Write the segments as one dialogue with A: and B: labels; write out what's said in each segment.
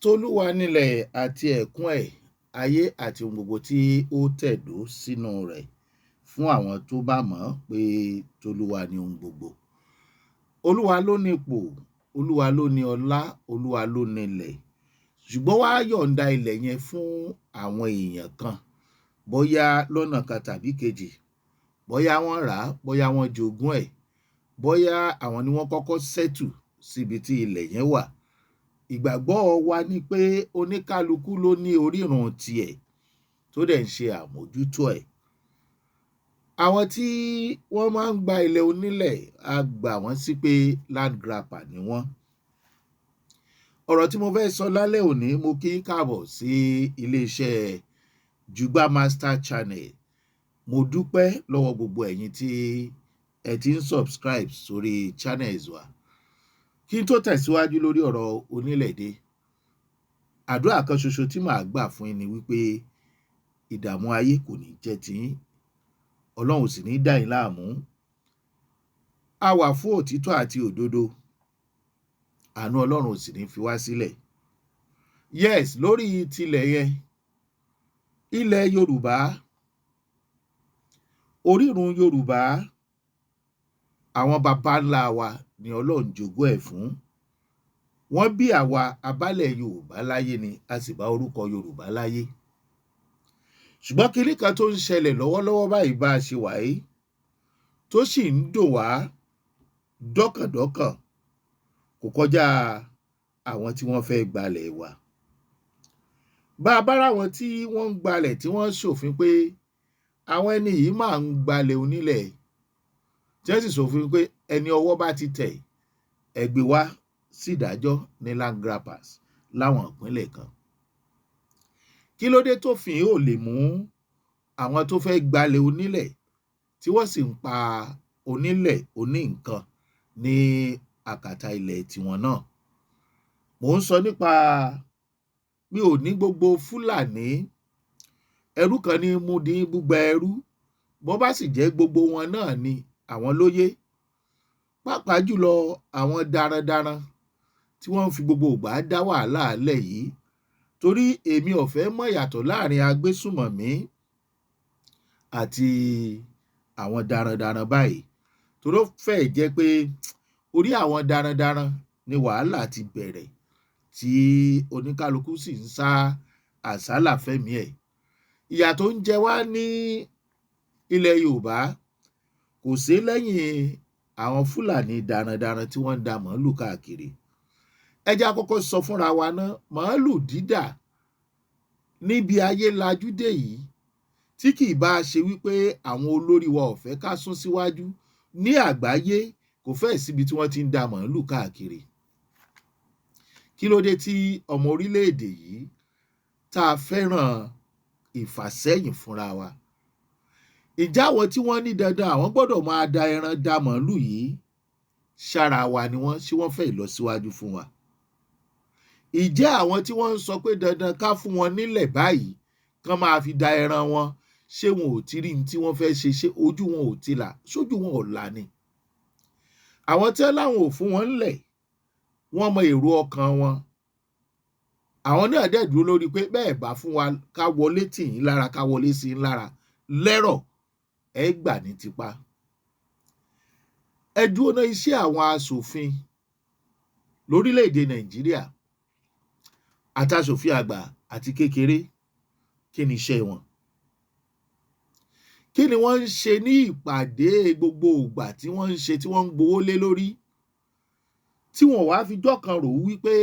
A: Tolúwa nilẹ̀ àti ẹ̀kún ẹ̀, ayé àti ohun gbogbo tí ó tẹ̀dó sínú rẹ̀, fún àwọn tó bá mọ̀ ọ́n pé tolúwa ni ohun gbogbo. Olúwa ló nipò, Olúwa ló ní ọlá, Olúwa ló nilẹ̀. Ṣùgbọ́n wá yọ̀ǹda ilẹ̀ yẹn fún àwọn èèyàn kan, bóyá lọ́nà kan tàbí kejì, bóyá wọ́n rà á, bóyá wọ́n jogún ẹ̀, bóyá àwọn ni wọ́n kọ́kọ́ settle síbi tí ilẹ̀ yẹn wà. Ìgbàgbọ́ wa ni pé oníkálukú ló ní orírun tiẹ̀ tó dẹ̀ ń ṣe àmójútó ẹ̀. Àwọn tí wọ́n máa ń gba ilẹ̀ onílẹ̀, a gbà wọ́n sí pé land grabber ni wọ́n. Ọ̀rọ̀ tí mo fẹ́ sọ lálẹ́ òní, mo kí yín káàbọ̀ sí iléeṣẹ́ Jùgbà Master Channel. Mo dúpẹ́ lọ́wọ́ gbogbo ẹ̀yin tí ẹ ti ń subscribe sórí channels wa. Kí n tó tẹ̀síwájú lórí ọ̀rọ̀ onílẹ̀ dé, àdúrà kan ṣoṣo tí màá gbà fún yín ni wípé ìdààmú ayé kò ní jẹ́ tiyín, Ọlọ́run ò sì ní dà yín láàmú. A wà fún òtítọ́ àti òdodo, àánú Ọlọ́run ò sì ní fi wá sílẹ̀. Yes, lórí tilẹ̀ yẹn, ilẹ̀ Yorùbá, orírun Yorùbá, àwọn baba ńlá wa ni Ọlọ́run jogún ẹ̀ fún. Wọ́n bí àwa abálẹ̀ Yorùbá láyé ni, a sì bá orúkọ Yorùbá láyé. Ṣùgbọ́n kinní kan tó ń ṣẹlẹ̀ lọ́wọ́lọ́wọ́ báyìí bá a ṣe wà yìí, tó sì ń dùn wá dọ́kàndọ́kàn, kò kọjá àwọn tí wọ́n fẹ́ gbalẹ̀ wa. Bá a bá ráwọn tí wọ́n ń gbalẹ̀ tí wọ́n ṣòfin pé àwọn ẹni yìí máa ń gbalẹ̀ onílẹ̀, tí wọ́n sì ṣòfin pé ẹni ọwọ́ bá ti tẹ̀, ẹ gbé wá sídàájọ́ ní land grabbers láwọn ìpínlẹ̀ kan. Kí ló dé tófin ò lè mú àwọn tó fẹ́ gbalẹ̀ onílẹ̀ tí wọ́n sì ń pa onílẹ̀ oní nǹkan ní àkàtà ilẹ̀ tiwọn náà? Mò ń sọ nípa, mi ò ní gbogbo Fúlàní, ẹrú kan ní múdi búgba ẹrú, bó bá sì jẹ́ gbogbo wọn náà ni àwọn lóyé. Pàápàá jùlọ àwọn darandaran tí wọ́n ń fi gbogbo ìgbà dá wàhálà lẹ̀ yìí, torí èmi ò fẹ́ mọ̀ yàtọ̀ láàrin agbésùmọ̀mí àti àwọn darandaran báyìí. Torí ó fẹ́ jẹ́ pé orí àwọn darandaran ni wàhálà ti bẹ̀rẹ̀ tí oníkálukú sì ń sá àsálà fẹ́mi ẹ̀. Ìyà tó ń jẹ wá ní ilẹ̀ Yorùbá kò sí lẹ́yìn àwọn Fúlàní darandaran tí wọ́n ń da màálù káàkiri. Ẹ jẹ́ á kọ́kọ́ sọ fúnra wa ná, màálù dídà níbi ayé lajú dé yìí, tí kì í bá ṣe wípé àwọn olórí wa ò fẹ́ ká sún síwájú ní àgbáyé, kò fẹ́ẹ̀ síbi tí wọ́n ti ń da màálù káàkiri. Kí ló dé tí ọmọ orílẹ̀-èdè yìí tá a fẹ́ràn ìfàsẹ́yìn fúnra wa? Ìjà àwọn tí wọ́n ní dandan àwọn gbọ́dọ̀ máa da ẹran da màálù yìí, ṣára wa ni wọ́n, ṣé wọ́n fẹ́ ìlọsíwájú fún wa? Ìjẹ́ àwọn tí wọ́n ń sọ pé dandan ká fún wọn nílẹ̀ báyìí kán máa fi da ẹran wọn, ṣé wọn ò ti rí ní tí wọ́n fẹ́ ṣe? Ṣé ojú wọn ò ti là? Ṣójú wọn ò là ni? Àwọn tí wọ́n láwọn ò fún wọn ńlẹ̀, wọ́n mọ èrò ọkàn wọn. Àwọn náà dẹ̀ dúró lórí pé bẹ́ẹ̀ bá fún wa ká wọlé tì yín lára, ká wọlé sí yín lára lẹ́rọ̀, ẹ gbà ní tipa. Ẹ dúró ná, iṣẹ́ àwọn aṣòfin lórílẹ̀-èdè Nàìjíríà àtàṣòfin àgbà àti kékeré, kí ni iṣẹ́ wọn? Kí ni wọ́n ń ṣe ní ìpàdé gbogbo ìgbà tí wọ́n ń ṣe, tí wọ́n ń gbowó lé lórí, tí wọ́n wá fi jọ́ kan rò wípé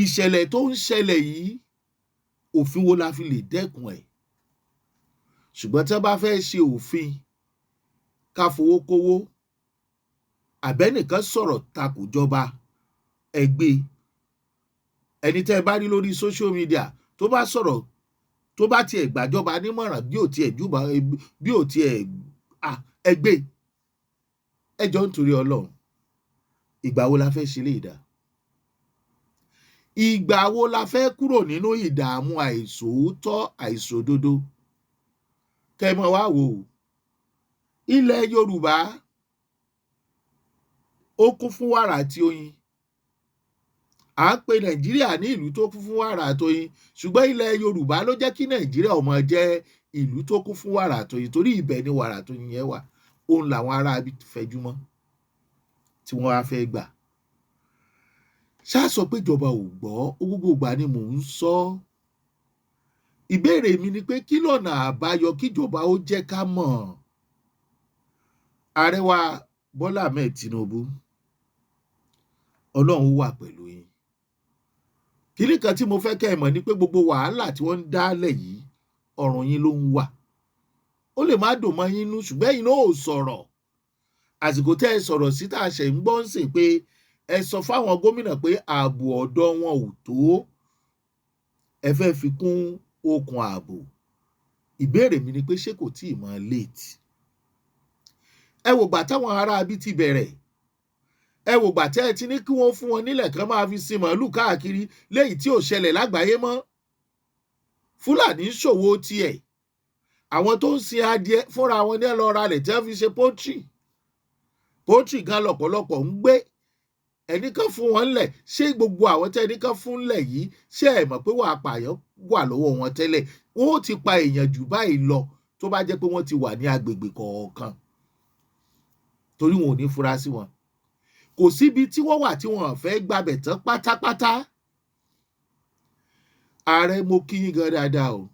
A: ìṣẹ̀lẹ̀ tó ń ṣẹlẹ̀ yìí, òfin wo la fi lè dẹ́kun ẹ̀? Ṣùgbọ́n tí wọ́n bá fẹ́ ṣe òfin ká fowó kówó, àbẹ́nìkan sọ̀rọ̀ takò jọba, ẹ gbé. Ẹni tẹ́ ẹ bá rí lórí social media tó bá sọ̀rọ̀, tó bá tiẹ̀ gbàjọba nímọ̀ràn bí ò tiẹ̀ júbà, bí ò tiẹ̀, ẹ gbé. Ẹ jọ ń torí Ọlọ́run, ìgbà wo la fẹ́ ṣe léyìí dà? Ìgbà wo la fẹ́ kúrò nínú ìdààmú àìsòótọ́, àìsòdodo? Kẹ́ ẹ mọ́ wá wò ó. Ilẹ̀ Yorùbá ó kún fún wàrà àti oyin. À ń pe Nàìjíríà ní ìlú tó kún fún wàrà àtoyin, ṣùgbọ́n ilẹ̀ Yorùbá ló jẹ́ kí Nàìjíríà ó máa jẹ́ ìlú tó kún fún wàrà àtoyin, torí ibẹ̀ ni wàrà àtoyin yẹn wà. Òun làwọn ará ibi fẹjú mọ́ tí wọ́n á fẹ́ gbà. Ṣáà sọ pé ìjọba ò gbọ́, gbogbo ìgbà ni mò ń sọ. Ìbéèrè mi ni pé, kí lọ̀nà àbáyọ kíjọba ó jẹ́ ká mọ̀? Ààrẹ wa Bọ́lá Ahmed Tinubu, Ọlọ́run wà pẹ̀lú yín. Kínní kan tí mo fẹ́ kẹ́ ẹ mọ̀ ni pé gbogbo wàhálà tí wọ́n ń dálẹ̀ yìí, ọ̀rùn yín ló ń wà. Ó lè má dùn mọ́ yín nú, ṣùgbọ́n ẹ̀yin náà ò sọ̀rọ̀. Àsìkò tẹ́ ẹ sọ̀rọ̀ sí tá a ṣẹ̀ ń gbọ́ ń sìn pé ẹ sọ fáwọn gómìnà pé ààbò ọ̀dọ̀ wọn ò tó, ẹ fẹ́ fi kún okùn ààbò. Ìbéèrè mi ni pé, ṣé kò tíì mọ́ late? Ẹ wò gbà táwọn ará abí ti bẹ̀rẹ̀. Ẹ wò gbà tẹ́ ẹ ti ní kí wọ́n fún wọn nílẹ̀ kán máa fi sin màálù káàkiri, léyìí tí ò ṣẹlẹ̀ lágbàáyé mọ́. Fúlàní ń ṣòwò tiẹ̀. Àwọn tó ń sin adìẹ fúnra wọn ní ẹ lọ ra lẹ̀ tí wọ́n fi ṣe pọ́ńtì. Pọ́ńtì gan lọ̀pọ̀lọpọ̀ ń gbé. Ẹnì kan fún wọn lẹ̀. Ṣé gbogbo àwọn tẹ́ ẹnì kan fún lẹ̀ yìí, ṣé ẹ mọ̀ pé wàá pààyàn wà lọ́wọ́ wọn tẹ́lẹ̀? Wọ́n ó ti pa èèyàn jù báyìí lọ tó bá jẹ́ pé wọ́n ti wà ní agbègbè kọ̀ọ̀kan, torí wọn ò ní fura sí wọn. Kò síbi tí wọ́n wà tí wọ́n fẹ́ gbabẹ̀ tán pátápátá. Ààrẹ, mo kí yín gan dáadáa o.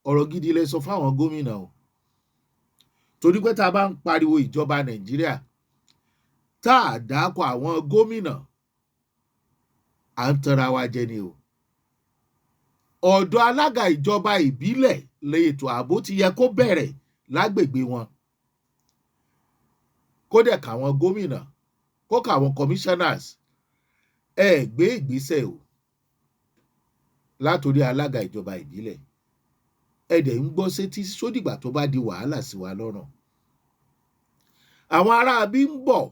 A: Ọ̀rọ̀ gidi lẹ sọ fáwọn gómìnà o, torí pé tá a bá ń pariwo ìjọba Nàìjíríà, tá a dákọ̀ àwọn gómìnà, à ń tanra wa jẹ ni o. Ọ̀dọ̀ alága ìjọba ìbílẹ̀ lètò ààbò ti yẹ kó bẹ̀rẹ̀ lágbègbè wọn, kó dẹ̀ káwọn gómìnà, kó káwọn commissioners. Ẹ gbé ìgbésẹ̀ o látòrí alága ìjọba ìbílẹ̀. Ẹ dẹ̀ ń gbọ́ sétí sódìgbà tó bá di wàhálà sí wa lọ́rùn. Àwọn aráabí ń bọ̀,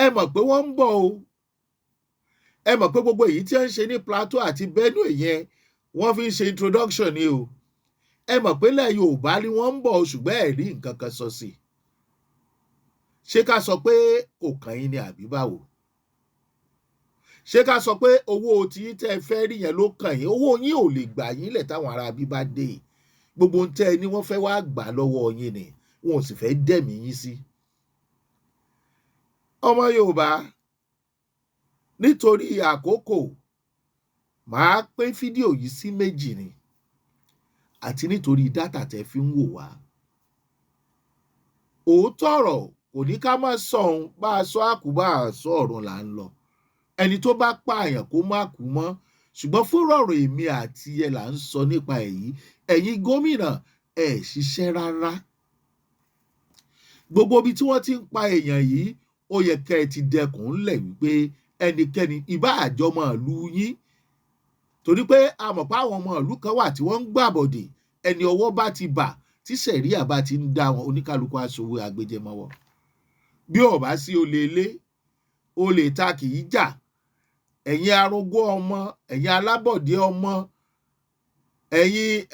A: ẹ mọ̀ pé wọ́n ń bọ̀ o. Ẹ mọ̀ pé gbogbo èyí tí wọ́n ń ṣe ní Plateau àti Benue yẹn, wọ́n fi ń ṣe introduction ni o. Ẹ mọ̀ pé lẹ́ Yorùbá ni wọ́n ń bọ̀, ṣùgbọ́n ẹ̀ rí nǹkan kan sọ sí i. Ṣé ká sọ pé kò kàn yín ni, àbí báwo? Ṣé ká sọ pé owó tí tẹ́ ẹ fẹ́ rí yẹn ló kàn yín? Owó yín ò lè gbà yín lẹ̀ táwọn ará bí bá dé. Gbogbo ohun tẹ́ ẹ ní, wọ́n fẹ́ wá gbà lọ́wọ́ yín ni, wọn ò sì fẹ́ dẹ̀mí yín sí. Ọmọ Yorùbá, nítorí àkókò, màá pín fídíò yìí sí méjì ni, àti nítorí data tẹ́ fi ń wò wá. Òótọ́ ọ̀rọ̀ kò ní ká má sọ ohun bá a sọ, àkú bá a sọ, ọ̀run là ń lọ. Ẹni tó bá pààyàn, kó má kú mọ́, ṣùgbọ́n fún ọ̀rọ̀ èmi àti ẹ là ń sọ nípa èyí. Ẹ̀yin gómìnà, ẹ̀ ṣiṣẹ́ rárá. Gbogbo ibi tí wọ́n ti ń pa èèyàn yìí, ó yẹ kẹ́ ẹ ti dẹkùn ńlẹ̀ wípé ẹnikẹ́ni ìbá àjọmọ̀ ìlú yín, torí pé a mọ̀ pé àwọn ọmọ ìlú kan wà tí wọ́n ń gbàbọ̀dè. Ẹni ọwọ́ bá ti bà, tí sẹ̀ríà bá ti ń dá wọn, oníkálukú aṣòwò àgbéjẹmọ́wọ́. Bí ò bá sí olè ilé, olè ta kì í jà. Ẹ̀yin arúgbó ọmọ, ẹ̀yin alábọ̀dé ọmọ, ẹ̀yin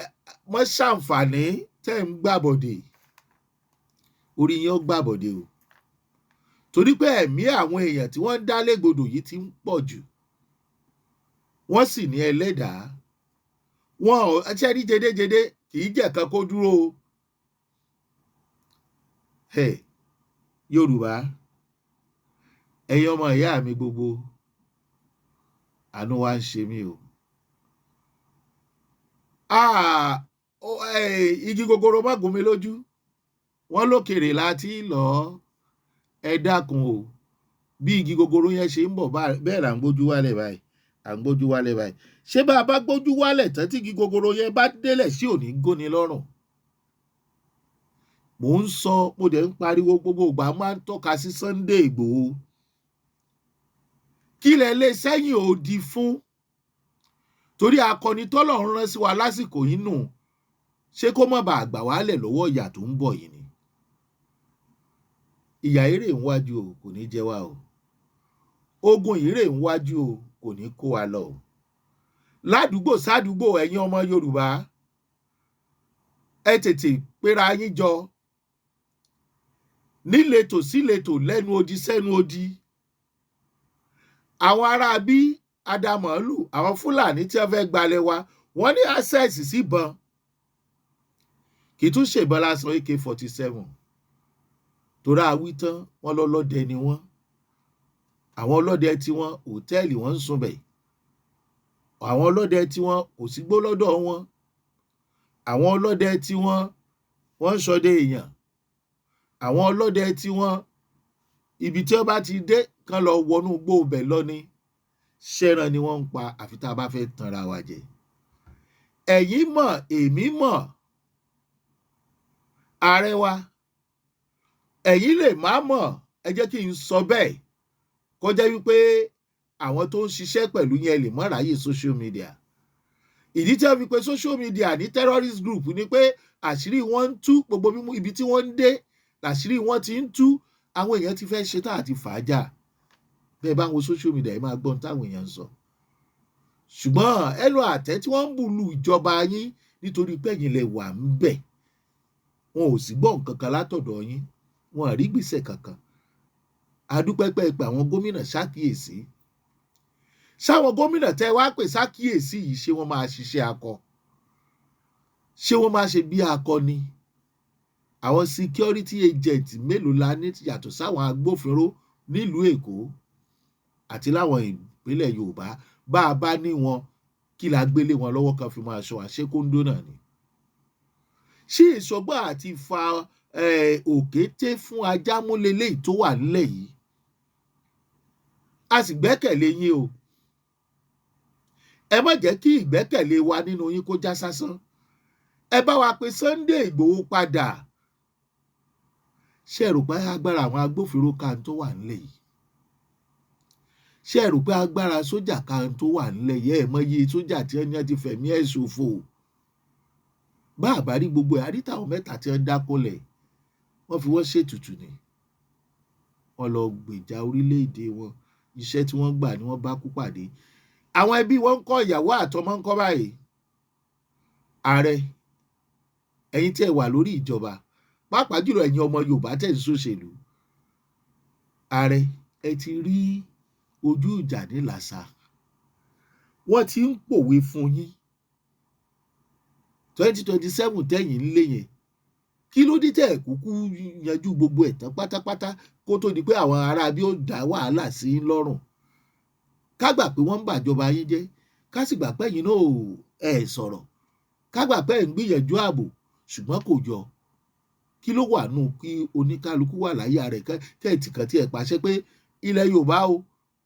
A: mọ́ṣàǹfààní tẹ́ ń gbàbọ̀dè, orí yín ó gbàbọ̀dè o, torí pé ẹ̀mí àwọn èèyàn tí wọ́n ń dá légbodò yìí ti ń pọ̀ jù. Wọ́n sì ní ẹlẹ́dàá wọn ò ṣe rí. Jedéjedé kì í jẹ́ kan kó dúró o. Yorùbá, ẹ̀yin ọmọ ìyá mi gbogbo, àánú wa ń ṣe mí o. Igi gogoro má gún mi lójú, wọ́n lókèrè láti lọ. Ẹ dákun o, bí igi gogoro yẹn ṣe ń bọ̀ bẹ́ẹ̀ là ń gbójú wálẹ̀ báyìí, à ń gbójú wálẹ̀ báyìí. Ṣé bá a bá gbójú wálẹ̀ tán, tí igi gogoro yẹn bá délẹ̀ sí, òní góni lọ́rùn? Mò ń sọ, mo dẹ̀ ń pariwo, gbogbo ìgbà máa ń tọ́ka sí Sunday Ìgbòho. Kí lẹ lé sẹ́yìn odi fún? Torí akọni tọ́lọ́run rán sí wa lásìkò yìí nù. Ṣé kó má bàa gbà wálẹ̀ lọ́wọ́ ìyà tó ń bọ̀ yìí ni? Ìyà eré ń wájú o, kò ní jẹ wá o. Ogun ìrè ń wájú o, kò ní kó wa lọ o. Ládùúgbò sádùúgbò, ẹ̀yin ọmọ Yorùbá, ẹ tètè péra yín jọ níletò síletò, lẹ́nu odi sẹ́nu odi. Àwọn ará bí Adamọ̀lù, àwọn Fúlàní tí wọ́n fẹ́ gbalẹ̀ wa, wọ́n ní access síbọn. Kì í tún ṣèbọn lásán, AK-47. Torí àwí tán, wọ́n lọ́lọ́dẹ ni wọ́n. Àwọn ọlọ́dẹ tí wọ́n, hòtẹ́ẹ̀lì wọ́n ń sunbẹ̀. Àwọn ọlọ́dẹ tí wọ́n, kò sígbó lọ́dọ̀ wọn. Àwọn ọlọ́dẹ tí wọ́n, wọ́n ń ṣọdẹ èèyàn. Àwọn ọlọ́dẹ tí wọ́n, ibi tí wọ́n bá ti dé kán lọ wọnú igbó ibẹ̀ lọ ni. Ṣẹ́ran ni wọ́n ń pa, àfi tá a bá fẹ́ tanra wa jẹ. Ẹ̀yin mọ̀, èmi mọ̀. Ààrẹ wa, ẹ̀yin lè má mọ̀, ẹ jẹ́ kí n sọ bẹ́ẹ̀. Kó jẹ́ wípé àwọn tó ń ṣiṣẹ́ pẹ̀lú yẹn lè mọ́ ráyè social media. Ìdí tí wọ́n fi pe social media ní terrorist group ni pé àṣírí wọn ń tú, gbogbo mímú ibi tí wọ́n ń dé làṣírí wọn ti ń tú. Àwọn èèyàn ti fẹ́ ṣe tá àti fàájà. Bẹ́ẹ̀ bá ń wo social media, ẹ máa gbọ́ ohun táwọn èèyàn ń sọ. Ṣùgbọ́n ẹnu àtẹ́ tí wọ́n ń bù lu ìjọba yín nítorí pé ẹ̀yin lẹ wà ń bẹ̀. Wọn ò sì gbọ́ nǹkan kan látọ̀dọ̀ yín. Wọn ò rí ìgbésẹ̀ kankan. A dúpẹ́ pé ẹ pé àwọn gómìnà ṣàkíyèsí. Ṣáwọn gómìnà tẹ́ wá pè ṣàkíyèsí yìí, ṣé wọ́n máa ṣiṣẹ́ akọ? Ṣé wọ́n máa ṣe bí akọni? Àwọn security agent mélòó la ní yàtọ̀ sáwọn agbófinró nílùú Èkó àti láwọn ìpínlẹ̀ Yorùbá? Bá a bá ní wọn, kí la gbélé wọn lọ́wọ́ kan fi máa ṣọ́ àṣẹ kóńdó náà ni? Ṣé ìṣọgbọ́n àti fa òkété fún ajá múlélẹ́yìí tó wà nílẹ̀ yìí? A sì gbẹ́kẹ̀lé yín o. Ẹ má jẹ́ kí ìgbẹ́kẹ̀lé wa nínú yín kó já sásán. Ẹ bá wa pe Sunday Igboho padà. Ṣé ẹ rò pé agbára àwọn agbófinró kan tó wà nílẹ̀ yìí? Ṣé ẹ rò pé agbára sójà kan tó wà nílẹ̀ yìí? Ẹ mọyì sójà tí wọ́n ti fẹ̀mí ẹ̀ ṣòfò. Bá a bá rí gbogbo ẹ̀, a rí táwọn mẹ́ta tí wọ́n dákúnlẹ̀. Wọ́n fi wọ́n ṣètùtù ni. Wọ́n lọ gbèjà orílẹ̀-èdè wọn. Iṣẹ́ tí wọ́n gbà ni wọ́n bá kú pàdé. Àwọn ẹbí wọn ń kọ́, ìyàwó àtọmọ ń kọ́ báyìí. Ààrẹ, ẹ̀yin tí ẹ wà lórí ìjọba, pàápàá jùlọ ẹ̀yin ọmọ Yorùbá tẹ̀ ń ṣòṣèlú. Ààrẹ, ẹ ti rí ojú ìjà ní làṣà. Wọ́n ti ń pòwe fún yín. 2027 tẹ̀yìn ń lé yẹn. Kí ló dé tẹ̀ kúkú yanjú gbogbo ẹ̀ tán pátápátá kó tó di pé àwọn ará bí ó dá wàhálà sí i lọ́rùn? Ká gbà pé wọ́n ń bàjọba yín jẹ́, ká sì gbà pé ẹ̀yin náà ò ẹ̀ sọ̀rọ̀, ká gbà pé ẹ̀ ń gbìyànjú ààbò, ṣùgbọ́n kò jọ. Kí ló wà nù kí oníkálukú wà láyà rẹ̀ kẹ́ẹ̀tì kan tí ẹ pàṣẹ pé ilẹ̀ Yorùbá o,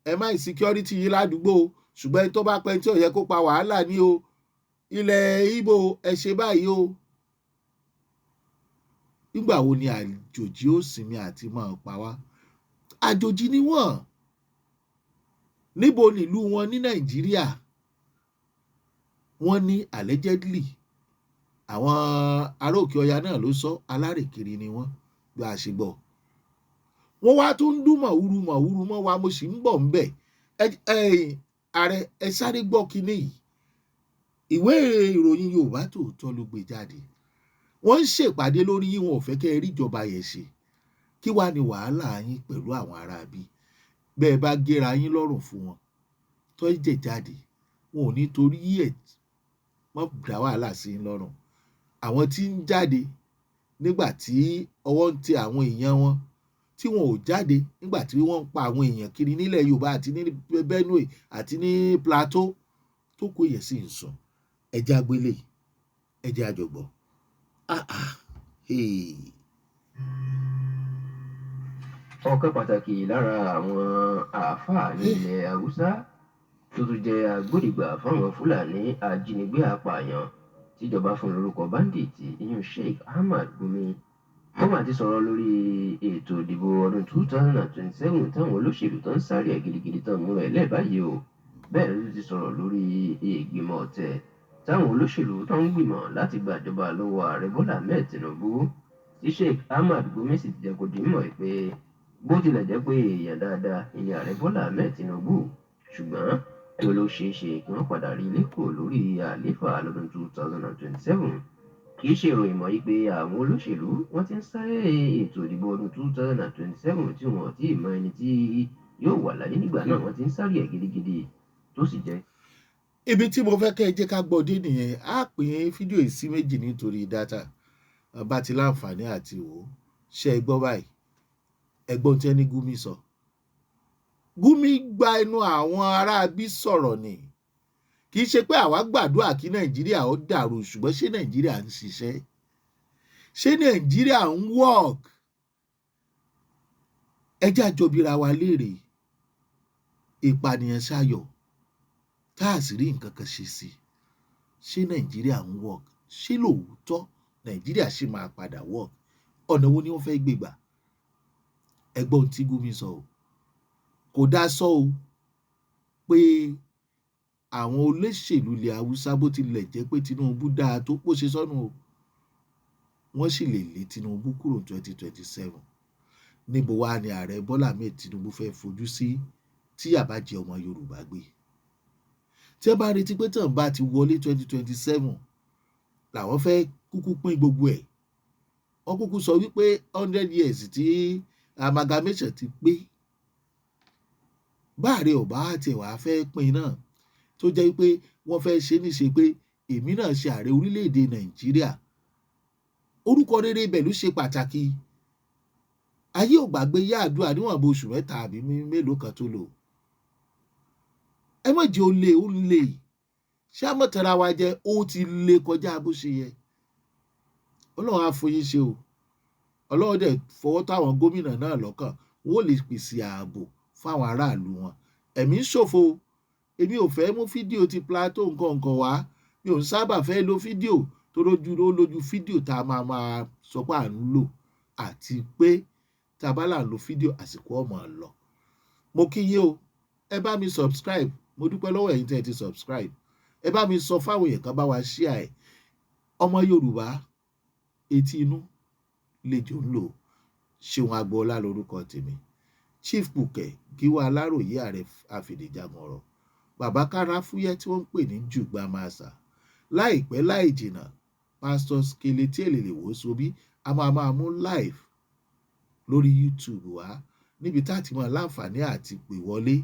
A: ẹ má insecurity yín ládùúgbò o, ṣùgbọ́n ẹni tó bá pẹ́ tí ò yẹ kó pa wàhálà ní o, ilẹ̀ Ìgbò ẹ ṣe báyìí o. Nígbà wo ni àjòjì ó sinmi àti máa pa wá? Àjòjì ni wọ́n. Níbo nílùú wọn ní Nàìjíríà? Wọ́n ní allegedly àwọn ará òkè ọya náà ló sọ, alárèkiri ni wọ́n bí a ṣe gbọ́. Wọ́n wá tún ń dún mọ̀húrú mọ̀húrú mọ́ wa, mo sì ń bọ̀ ńbẹ̀. Ààrẹ, ẹ sáré gbọ́ kinní yìí. Ìwé ìròyìn Yorùbá Tòótọ́ ló gbé jáde. Wọ́n ń ṣèpàdé lórí yín, wọn ò fẹ́ kẹ́ ẹ rí ìjọba yẹn ṣe. Kí wá ni wàhálà yín pẹ̀lú àwọn ará bí? Bẹ́ẹ̀ bá géra yín lọ́rùn fún wọn, tó jẹ̀ jáde, wọn ò ní torí ẹ̀ mọ́ dá wàhálà sí yín lọ́rùn. Àwọn tí ń jáde nígbà tí ọwọ́ ń tẹ àwọn èèyàn wọn, tí wọn ò jáde nígbà tí wọ́n ń pa àwọn èèyàn kiri nílẹ̀ Yorùbá àti ní Benue àti ní Plateau, tó kó èèyàn sì ń sùn. Ẹ jẹ́ agbélé, ẹ jẹ́ àjọgbọ́. Ah ah, hey.
B: Ọ̀kan pàtàkì lára àwọn àáfàá ní ilẹ̀ Haúsá tó tún jẹ́ agbódegbà fáwọn Fúlàní ajínigbé apààyàn tíjọba fún lórúkọ báńdíìtì, ìyún Sheikh Ahmad Gumi, ó mà ti sọ̀rọ̀ lórí ètò ìdìbò ọdún 2027 táwọn olóṣèlú tó ń sáré ẹ̀ gidigidi tán múra ẹ̀ lẹ́ẹ̀ báyìí o. Bẹ́ẹ̀ ló ti sọ̀rọ̀ lórí ìgbìmọ̀ ọ̀tẹ̀ táwọn olóṣèlú tó ń gbìmọ̀ láti gbàjọba lọ́wọ́ ààrẹ Bọ́lá Ahmed Tinubu, tí Sheikh Ahmad Gumi sì ti jẹ́ kó di mímọ̀ pé bó tilẹ̀ jẹ́ pé èèyàn dáadáa ìní ààrẹ Bọ́lá Ahmed Tinubu, ṣùgbọ́n tó ló ṣeé ṣe kí wọ́n padà rí ilé kò lórí àlééfà lọ́dún 2027. Kì í ṣe ìròyìn mọ́ yí pé àwọn olóṣèlú wọ́n ti ń sáré ètò ìdìbò ọdún 2027 tí wọ́n ti mọ ẹni tí Yóò wà láyé nígbà náà. Wọ́n ti ń sáré ẹ̀ gidigidi, tó sì jẹ́.
A: Ibi tí mo fẹ́ kẹ́ ẹ jẹ́ ká gbọ́ dé nìyẹn. Á pín fídíò yìí sí méjì nítorí data bá ti láǹfààní àti wò ó. Ṣe é gbọ́ báyìí? Ẹ̀gbọ́n tí ẹni Gumi sọ. Gumi gba ẹnu àwọn aráabí sọ̀rọ̀ ni. Kì í ṣe pé àwa gbàdúrà kí Nàìjíríà ó dàrú, ṣùgbọ́n ṣé Nàìjíríà ń ṣiṣẹ́? Ṣé Nàìjíríà ń work? Ẹ jẹ́ á jọ bira wa léèrè. Ìpànìyàn ṣayọ̀ tá a sì rí nǹkan kan ṣe sí. Ṣé Nàìjíríà ń work? Ṣé lóòótọ́ Nàìjíríà ṣì máa padà work? Ọ̀nà wo ni wọ́n fẹ́ gbé gbà? Ẹ gbọ́ ohun tí Gumi sọ o. Kò dá sọ o pé àwọn olóṣèlú ilẹ̀ Haúsá, bó tilẹ̀ jẹ́ pé Tinubu dáa tó bó ṣe sọ́nù o, wọ́n sì lè lé Tinubu kúrò 2027. Níbo wá ni Ààrẹ Bọ́lá Ahmed Tinubu fẹ́ fojú sí tí ìyà bá jẹ ọmọ Yorùbá gbé? Tí ẹ bá retí pé tàn bá ti wọlé 2027 làwọn fẹ́ kúkú pín gbogbo ẹ̀, wọ́n kúkú sọ wípé 100 years tí amalgamation ti pé. Báàrẹ̀ ò bá tiẹ̀ wá fẹ́ pín náà, tó jẹ́ wípé wọ́n fẹ́ ṣe níṣe pé èmi náà ṣe ààrẹ orílẹ̀-èdè Nàìjíríà, orúkọ rere ibẹ̀ ló ṣe pàtàkì. Ayé ò gbàgbé Yar'Adua níwọ̀nba oṣù 3 àbí mélòó kan tó lò. Ẹ má jẹ́ ó lé, ó lé. Ṣé a mọ̀ tẹ́ra wa jẹ́? Ó ti lé kọjá bó ṣe yẹ. Ọlọ́run á fún yín ṣe o. Ọlọ́run dẹ̀ fọwọ́ tó àwọn gómìnà náà lọ́kàn, wọ́n ó lè pèsè ààbò fáwọn aráàlú wọn. Ẹ̀mí ń ṣòfò. Èmi ò fẹ́ mú fídíò ti Plateau nǹkan nǹkan wá. Mi ò ń sábà fẹ́ lo fídíò tó lójú, ó lójú fídíò tá a máa máa sọ pé à ń lò, àti pé tá a bá là ń lo fídíò, àsìkò ọmọ lọ. Mo kí yín o. Ẹ bá mi subscribe. Mo dúpẹ́ lọ́wọ́ ẹ̀yin tẹ́ ẹ ti subscribe. Ẹ bá mi sọ fáwọn èèyàn kan bá wa share ẹ̀. Ọmọ Yorùbá, etí inú lejò ń lò. Ṣeun Agboola lórúkọ tèmi. Chief Bukẹ Gíwá Aláròyé, ààrẹ àfìdíjagun ọ̀rọ̀. Bàbá kára fúyẹ́ tí wọ́n ń pè ní Jùgbà Màsà. Láìpẹ́ láì jìnnà, Pastor Skeleti Elelewo Sobi a máa máa mú live lórí YouTube wá, níbi tá a ti máa láǹfààní àti pè wọlé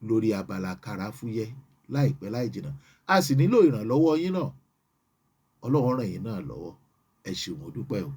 A: lórí abala kára fúyẹ́ láìpẹ́ láì jìnnà. A sì nílò ìrànlọ́wọ́ yín náà. Ọlọ́run ràn yín náà lọ́wọ́. Ẹ ṣeun, mo dúpẹ́ o.